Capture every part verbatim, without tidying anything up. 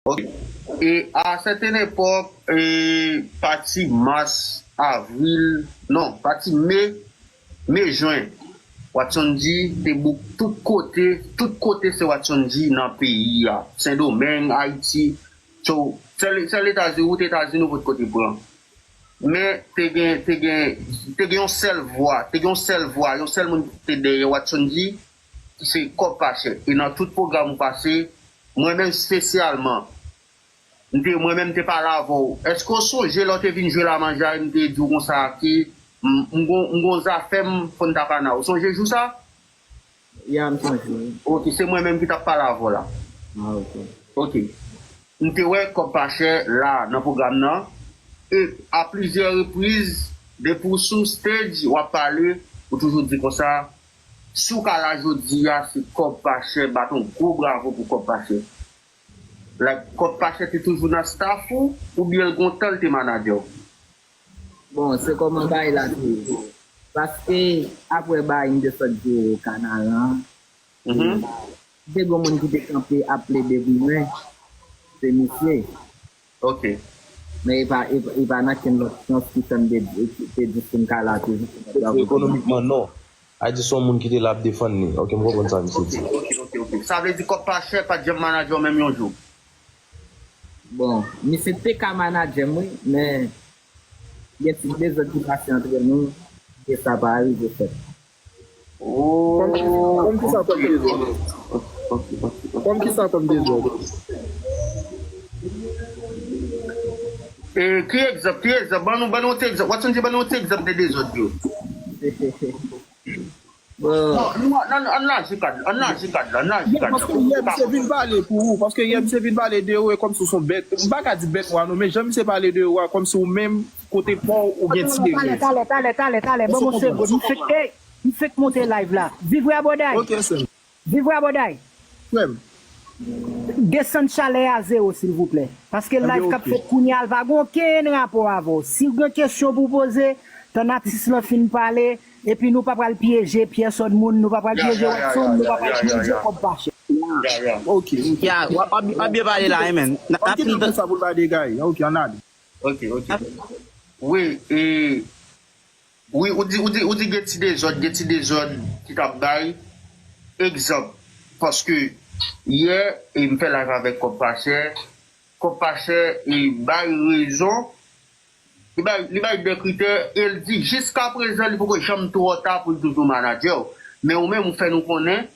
Ok. E a sèten epòk, e, pati mas, avril, non, pati me, me, jen, Watson G te bouk tout kote, tout kote se Watson G nan peyi a. Sendomeng, Ayiti, so, sèl, sèl Etazini, wout Etazini ou potko te pran. Men te gen, te gen, te gen yon sèl vwa, te gen yon sèl vwa, yon sèl moun ki te dèyè Watson G, ki se Kòb Pa Chè. E nan tout pwogram ou pase, mwen menm espesyalman, m te, mwen menm te pale avè w. Èske w sonje lè w te vin jwe Lamanjay, m te di w konsa ke m, m gon, m gon zafè m fò n ta pa nan. Ou sonje jou sa? Ya, m sonje, wi. Ok, se mwen menm ki t ap pale avè w la. Ah, ok. Ok. M te wè Kòb Pa Chè la nan pwogram nan. E a plizyè repriz, depi w sou stage, w ap pale, ou toujou di konsa, si w ka la jodi a, se Kòb Pa Chè, bat yon gwo bravo pou Kòb Pa Chè. Like, Kòb Pa Chè te toujou nan staff ou, oubyen l gon tan l te manadjè w? Bon, se kòman bagay la te ye. Paske apre bagay m te sot jere Kanaran, mhm, te gon moun ki te kanpe ap plede pou mwen, se misye. Ok. Men e pa, e, e pa nan kenn lòt sans ki fè m te, te, te di si m ka la toujou. Ekonomikman, non. A di se yon moun ki te la ap defann li. Ok, m konprann sa misye di. Ok, ok, ok, ok. Sa vle di Kòb Pa Chè pa t janm manadjè w menm yon jou? Bon, misye te ka manadjè m, wi, men gen ti dezòd ki pase antre nou, e sa pa rive fèt. Oh, kòm kisa, kòm dezòd? Ok, ok, ok, ok. Kòm kisa, kòm dezòd? E, ki egzanp, ki egzanp? Ban nou, ban nou ti egzanp. Watson G, ban nou ti egzanp de dezòd yo. Bon. Non, nou, ann, ann, ann laji kad, ann laji kad la, ann laji kad la. Paske yè misye vin pale pou ou, paske yè misye vin pale de ou e kòmsi w se yon bèt. M pa ka di bèt nwa non, men jan misye pale de ou a, kòmsi ou menm, kote pa w, ou gen ti talè, talè, talè, talè, talè, ban m yon segonn. M fèk, ey, m fèk monte live la. Viv Raboday. Ok, sè m. Viv Raboday. Frè m. Desann chalè a zewo, silvouplè. Paske live k ap fèt kounye a, l pa gen okenn rapò avè w. Si w gen kesyon pou w poze, tann atis lan fin pale, epi nou pa pral pyeje pyès lòt moun, nou pa pral pyeje Watson, nou pa pral pyeje Kòb Pa Chè. Ok, ok. Ya, w ap, w ap byen pale la, wi, men. N ap kite sa pou l bay dega. Ok, ann ale. Ok, ok. Wi, e, wi, ou di, ou di, ou di gen ti dezòd, gen ti dezòd ki t ap bay. Egzanp, paske yè, e, m fè live avèk Kòb Pa Chè. Kòb Pa Chè, e, bay rezon. Li bay, li bay de kritè, e l di jiskaprezan, li poko janm twò ta pou l toujou manadjè w. Men ou menm, ou fè nou konnen,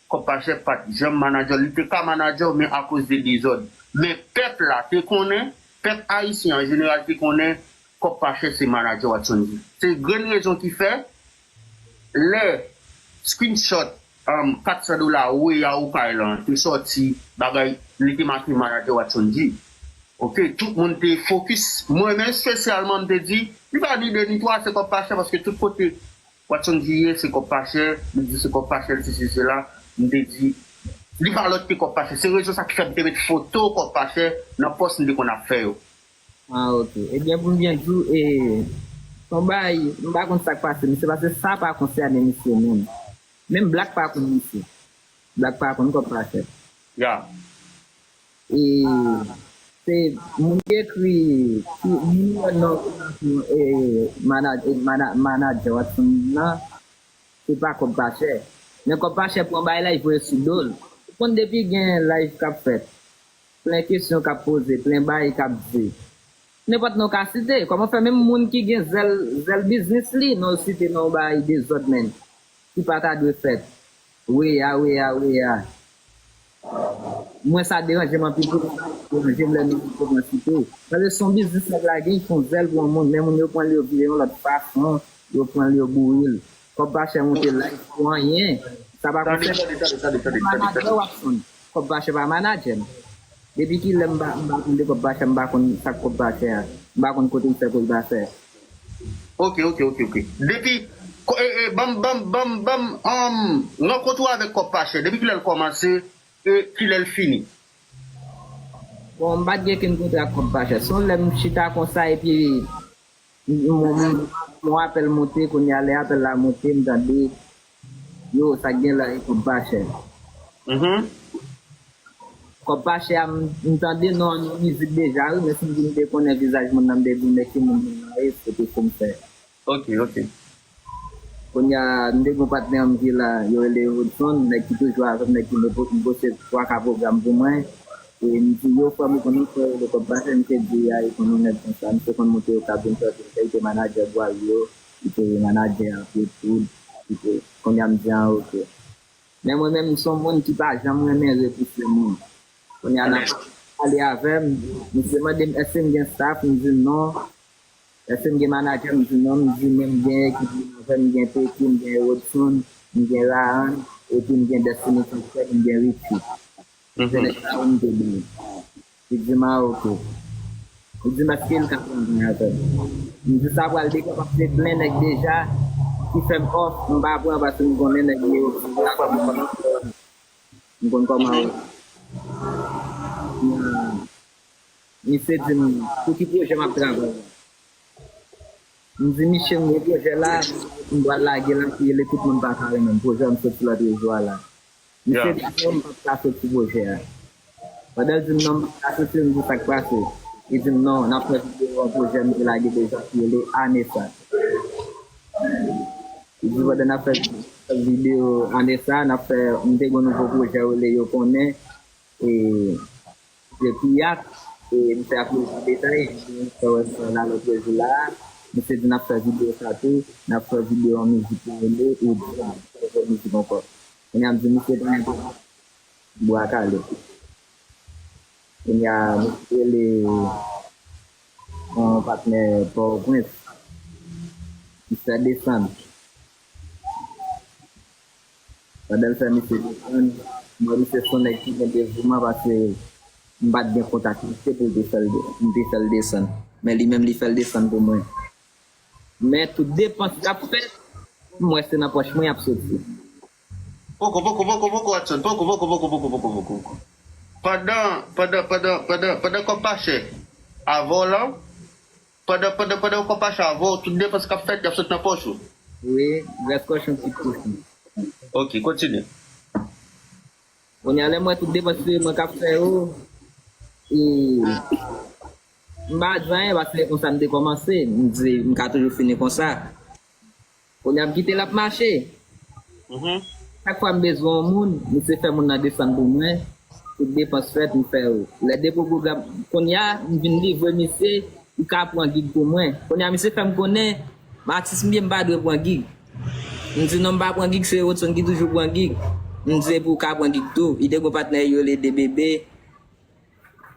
Kòb Pa Chè pa t janm manadjè w, li te ka manadjè w, men akoz de dezòd. Men pèp la te konnen, pèp ayisyen an jeneral te konnen, Kòb Pa Chè se manadjè Watson G. Se grenn rezon ki fè, lè screenshot, um, kat san dola Royal Okay lan te sòti, bagay, li te make manadjè Watson G. Ok, tout moun te fokis. Mwen menm espesyalman, m te di, li pa ni de ni twa, se Kòb Pa Chè, paske tout kote Watson G ye, se Kòb Pa Chè, li di se Kòb Pa Chè, li sesi, sela. M te di, li pa lòt ke Kòb Pa Chè. Se rezon sa ki fè m te met foto Kòb Pa Chè nan pòs m te konn ap fè yo. Ah, ok. Ebyen, pou m byen di w, e, se yon bagay, m pa konn sa k pase misye, paske sa pa konsène misye menm. Menm Black pa konn misye. Black pa konn Kòb Pa Chè. Ya. E se moun ki ekri, ki moun nan, e, mana-, e, mana-, manadjè Watson nan, se pa Kòb Pa Chè. Men Kòb Pa Chè pran bagay la, li voye sou do l. Ou konn depi gen live k ap fèt, plen kesyon k ap poze, plen bagay k ap di. Nenpòt non w ka site. Kòman fè menm moun ki gen zèl, zèl biznis li, non l site non w bay dezòd menm, ki pa ta dwe fèt. Wi a, wi a, wi a. Mwen sa deranje m anpil, pou sa deranje m lè nou kòmanse site. Paske se yon biznis nèg la gen, li fè yon zèl pou yon moun, men moun yo pran l, yo vire yon lòt fason, yo pran l, yo boure l. Kòb Pa Chè monte live pou anyen. Sa pa konsène manadjè Watson. Kòb Pa Chè pa manadjè m. Depi kilè m pa, m pa konn de Kòb Pa Chè, m pa konn sa k Kòb Pa Chè a. M pa konn kote l fè Kòb Pa Chè a. Ok, ok, ok, ok. Depi, ko-, e, e, ban m, ban m, ban m, ban m, um, rankontre w avèk Kòb Pa Chè. Depi kilè l kòmanse, e kilè l fini? Bon, m pa t gen kenn kontre ak Kòb Pa Chè. Se yon lè m chita konsa, epi m, m, m, m, yon apèl monte, kounye a lè apèl la monte, m tande, yo, sa k gen la, e Kòb Pa Chè. Mhm. Kòb pa chè a, m, m tande non an nan mizik deja, wi, men si m di m te konnen vizaj moun nan, m te di w men ki moun moun nan ye, se te fè m fè. Ok, ok. Kounye a, m te gen yon patnè m ki la, yo rele Rodson, nèg ki toujou avè m, nèg ki negosye twa ka pwogram pou mwen. E m di, yo, frè m, ou konn yon frè rele Kòb pa chè, m te di, a, e konn yon nèg konsa, m te konn monte yo ka vin fè, vin fè, li te manadjè Bwari yo, li te manadjè Amplitude, li te, kounye a m di, a, ok. Men mwen menm, m se yon moun ki pa janm renmen repouse moun. Kounye a, n ap pale avè m, misye mande m, èske m gen staff? M di non. Èske m gen manadjè? M di non. M di, men m gen ekip mwen avè m, m gen Peky, m gen Rodson, m gen Rahan, epi m gen Destiny Success, m gen Richie. Se nèg sa yo m te gen. Li di m, a, ok. Li di m, èske l ka travay avè m? M di, sa pral depann, paske gen plen nèg deja ki fè m òf, m pa pran, paske m konnen nèg yo, m pa konn kòman, m konn kòman yo. Misye di m, sou ki pwojè m ap travay la? M di, misye, m gen pwojè la, m pral lage l, epi rele tout moun pa ka renmen m. Pwojè a m sot sou lòt rezo a la. Misye di non, m p ap ka sot sou pwojè a. Pandan l di m non, m p ap ka sot, m di sa k pase. Li di m non, n ap fè videyo yon pwojè m te lage deja ki rele Ane Sa. Li di pandan n ap fè videyo Ane Sa, n ap fè, m te gen yon nouvo pwojè rele Yo Konnen. E Depi yap, e, misye ap mete detay, misye wè sa la lòt jou la, misye di n ap fè videyo sa tou, n ap fè videyo yon mizik ki rele Ou Di Sa, fè mizik ankò. Kounye a m di misye pa gen bwa kale. Kounye a misye rele yon patnè Pòtoprens, misye desann. Pandan l fè misye desann, m wè misye se yon nèg ki gen devouman paske m pa t gen kontak misye pou l te fè l de-, m te fè l desann. Men li menm li fè l desann pou mwen. Men tout depans k ap fèt, m wè se nan pòch mwen y ap soti. Poko, poko, poko, poko, Watson. Poko, poko, poko, poko, poko, poko, poko. Pandan, pandan, pandan, pandan, pandan kòb pa chè avè w la, Pandan, pandan, pandan yo konpache avè w, tout depans k ap fèt, y ap sot nan pòch ou. Wi, rès kòchon ti kòchon. Ok, kontinye. Kounye a lè m wè tout depans se mwen k ap fè yo, e m pa di anyen paske se konsa m te kòmanse, m di m ka toujou fini konsa. Kounye a m kite l ap mache. Chak fwa m bezwen yon moun, misye fè moun nan desann pou mwen. Tout depans fèt, m fè yo. Lè depo pwogram, kounye a, m vin livre misye, li ka pran gig pou mwen. Kounye a, misye fè m konnen, m atis m ye, m pa dwe pran gig. M di non, m pa pran gig, se Rodson ki toujou pran gig. M di epi w ka pran gig tou. Li te gen yon patnè yo rele De Bebe.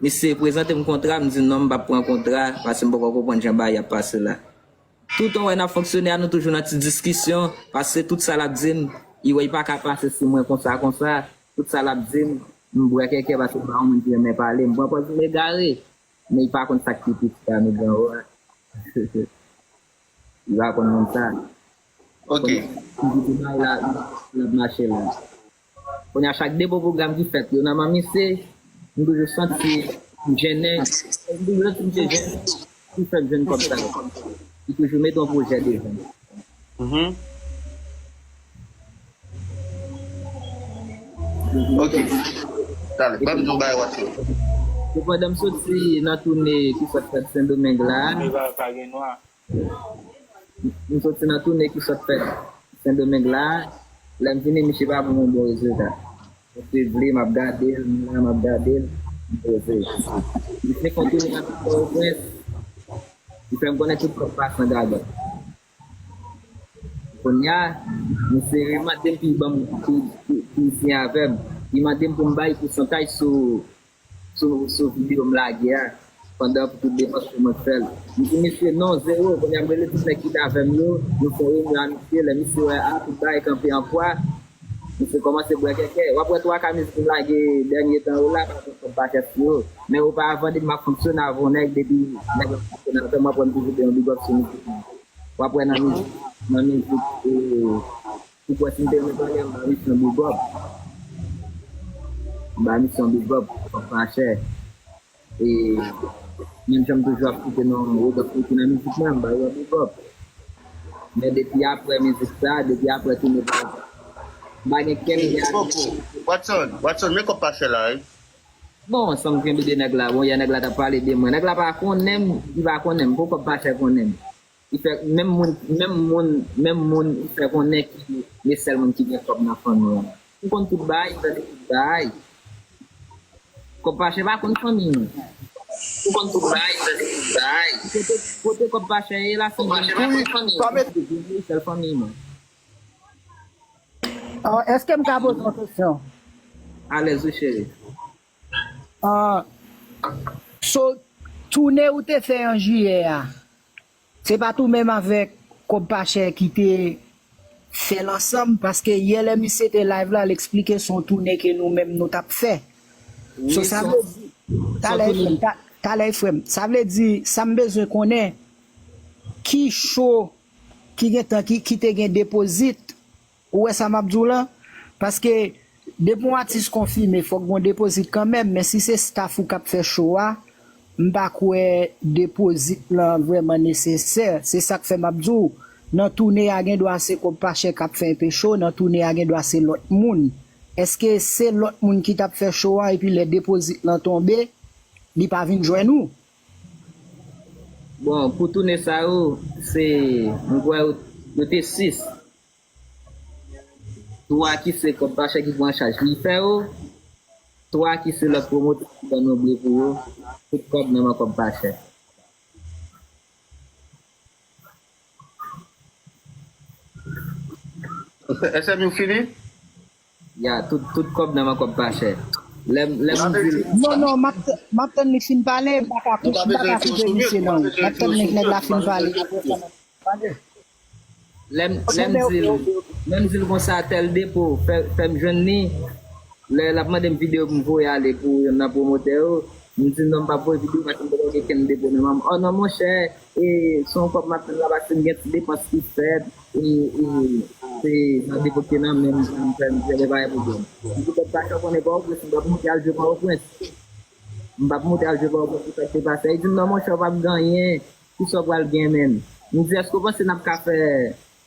Misye prezante m kontra, m di non, m p ap pran kontra, paske m poko konprann jan bagay ap pase la. Toutan w wè n ap fonksyone a, nou toujou nan ti diskisyon, paske tout sa l ap di m, li wè li pa ka pase sou mwen konsa konsa, tout sa l ap di m, m bwè kèkè paske m pa yon moun ki renmen pale, m pran pòz m egare, men li pa konn sa k pi piti a nou gen wè. Li pa konn moun sa. Ok. Kounye a, m kite bagay la, l ap mache la. Kounye a, chak depo pwogram ki fèt, yo nan men misye, m toujou santi m jennen. M toujou santi m te jennen. Ki fè m jwenn kòb sa yo. Li toujou mete yon pwojè devan. Ok. Talè, ban m di w yon bagay, Watson. Sepandan, m soti nan toune ki sot fèt Sendomeng la. M soti nan toune ki sot fèt Sendomeng la. Lè m vini, misye pa ban m yon bon rezilta. Misye vle, m ap gade l, m la, m ap gade l, m poze. Misye fè yon toune nan Pòtoprens. Li fè m konnen tout kòb pase nan gagann. Kounye a, misye remande m pou l ban m, pou, pou, pou l siyen avè m. Li mande m pou m bay pousantaj sou sou, sou videyo m lage a, pandan pou tout depans pou mwen k fè l. M di misye non, zewo. Kounye a m rele tout nèg ki t avè m yo, nou fè yon reyinyon a misye, lè misye wè a, tout bagay kanpe an pwa, misye kòmanse bwè kèkè. W ap wè twa ka mizik m lage dènye tan yo la, pa t ansanm pa chèf yo. Men oparavan, depi m ap fonksyone avè yon nèg, depi nèg la fonksyone avè m, w ap wè m toujou bay yon big up sou mizik mwen. W ap wè nan mizik, nan mizik, e, ou kwè si m te renmen pale a, m ba misye yon big up. M ba misye yon big up, kòb pa chè. E, menm jan m toujou ap kite non Rodolphe Fouki nan mizik mwen, m ba yo yon big up. Men depi apre mizik sa, depi apre toune pa, m pa gen kenn gade. Watson, Watson, men kòb pa chè la, wi. Bon, san m kenbe de nèg la, bon, yè nèg la t ap pale de mwen. Nèg la pa konnen m, li pa konnen m. Pou kòb pa chè konnen m. Li fè, menm moun, menm moun, menm moun li fè konnen ki e sèl moun ki gen kòb nan fanmi an. M konn tout bagay, m tande tout bagay. Kòb pa chè pa konn fanmi m. M konn tout bagay, m tande tout bagay. Kote, kote kòb pa chè ye la, se mwen. Kòb pa chè pa konn fanmi m. Sèl fanmi m. Ah, èske m ka poze yon kesyon? Alèz wi, cheri. Ah, so, toune ou te fè an jiyè a, se pa t ou menm avèk kòb pa chè ki te fè l ansanm? Paske yè lè misye te live la, l eksplike se yon toune ke nou menm nou t ap fè. So, sa vle di, talè frè m, ta- talè frè m, sa vle di, sa m bezwen konnen, ki cho ki gentan, ki, ki te gen depozit, ou wè sa m ap di w lan? Paske depi yon atis konfime, fòk gon depozit kanmenm, men si se staff ou k ap fè cho a, m pa kwè depozit lan vrèman nesesè. Se sa k fè m ap di w, nan toune a gen dwa se kòb pa chè k ap fè enpe cho, nan toune a gen dwa se lòt moun. Èske se lòt moun ki t ap fè cho a, epi lè depozit lan tonbe, li pa vin jwenn ou? Bon, pou toune sa yo, se, m kwè yo, yo te sis. Twa ki se kòb pa chè ki pran chaj li fè yo, twa ki se lòt pwomotè ki ban nou bre pou yo, tout kòb nan men kòb pa chè. S M U fini? Ya, tout, tout kòb nan men kòb pa chè. Lè m, lè m di l. Non, non, m ap, m ap tann li fin pale, m pa ka, m pa ka koupe misye non. M ap tann li nèg la fin pale. Lè m, lè m di l, lè m di l konsa tèl depo, fè, fè m jwenn li. Lè l ap mande m videyo pou m voye ale pou youn nan pwomotè yo, m di non, m p ap voye videyo paske m poko gen kenn depo nan men m. Oh non, monchè, e, se yon kòb m ap tann la paske m gen ti depans ki fèt, e, e, se nan depo ki nan men m, m fè m jere pa gen pwoblèm. M di kòb pa chè konnen Pòtoprens, m p ap monte al jwe Pòtoprens. M p ap monte al jwe Pòtoprens pou sa k te pase. Li di m non, monchè, w p ap gen anyen. Kisa w pral gen menm? M di, èske w panse n ap ka fè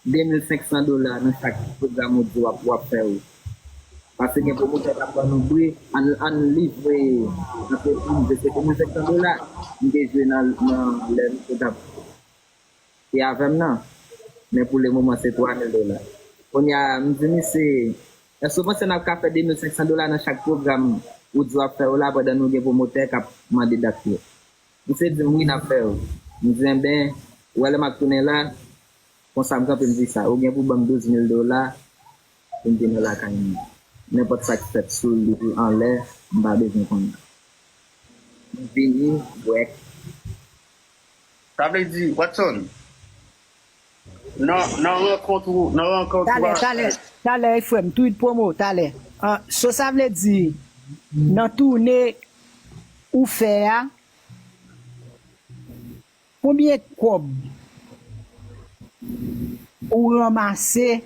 de mil senk san dola nan chak pwogram odyo w ap, w ap fè yo? Paske gen pwomotè k ap ban nou bre, ann, ann livre, ann fè prive, se de mil senk san dola m te jwe nan, nan lè misye t ap te avè m nan. Men pou le moman, se twa mil dola. Kounye a, m di misye, èske w panse n ap ka fè de mil senk san dola nan chak pwogram odyo w ap fè yo la, pandan nou gen pwomotè k ap mande dat yo? Misye di m, wi, n ap fè yo. M di, enben, ou wè lè m ap tounen la, konsa m kanpe, m di sa, ou gen pou ban m douz mil dola pou m vin nan lakay mwen. Nenpòt sa k fèt sou li anlè, m pa bezwen konnen. M vini, bwè. Sa vle di, Watson, nan, nan rankont ou, nan rankont ou Talè, a. Talè, talè, frè m, tweet promo, talè. Ah, so sa vle di, nan toune ou fè a, konbyen kòb ou ranmase?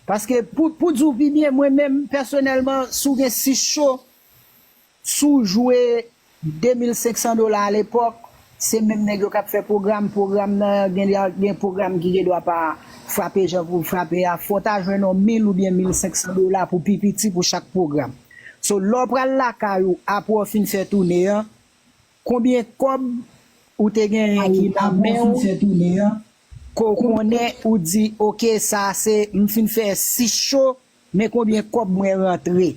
Paske pou, pou di w pi byen, mwen menm, pèsonèlman, si w gen sis cho, si w jwe de mil senk san dola alepòk, se menm nèg yo k ap fè pwogram. Pwogram nan, gen, gen pwogram ki gen dwa pa frape jan pou l frape a. Fò w ta jwenn yon mil oubyen mil senk san dola pou pi piti pou chak pwogram. So, lè w pral lakay ou, apre w fin fè toune an, konbyen kòb ou te genyen ki nan men w, ke w konnen, ou di, oke, sa se, m fin fè sis cho, men konbyen kòb mwen rantre?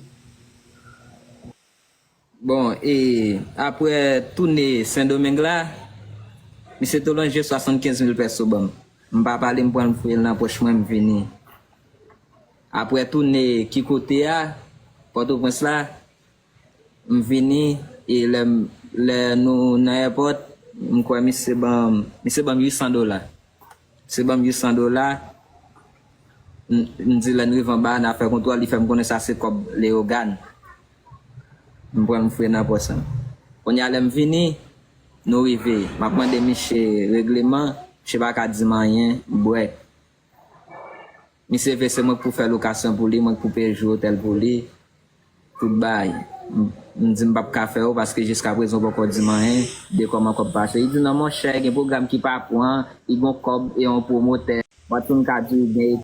Bon, e, apre toune Sendomeng la, misye te lonje swasannkenz mil pèso ban m. M pa pale, m pran l, m fouye l nan pòch mwen, m vini. Apre toune Ki Kote a, Pòtoprens la, m vini, e lè m, lè nou nan èpòt, m kwè misye ban m, misye ban m uit san dola. Misye ban m uit san dola. M, m di lè n rive anba a, n a fè kontwòl, li fè m konnen sa se kòb Leyogàn. M pran l, m fouye nan pòch lan. Kounye a lè m vini, nou rive. M ap mande misye regleman, misye pa ka di m anyen, m bwè. Misye vle se mwen k pou fè lokasyon pou li, mwen k pou peye jou otèl pou li, tout bagay. M, m di m p ap ka fè yo paske jiskaprezan ou poko di m anyen de kòman kòb pase. Li di non monchè, gen pwogram ki pa pran, li gon kòb e yon pwomotè. Watson ka di w gen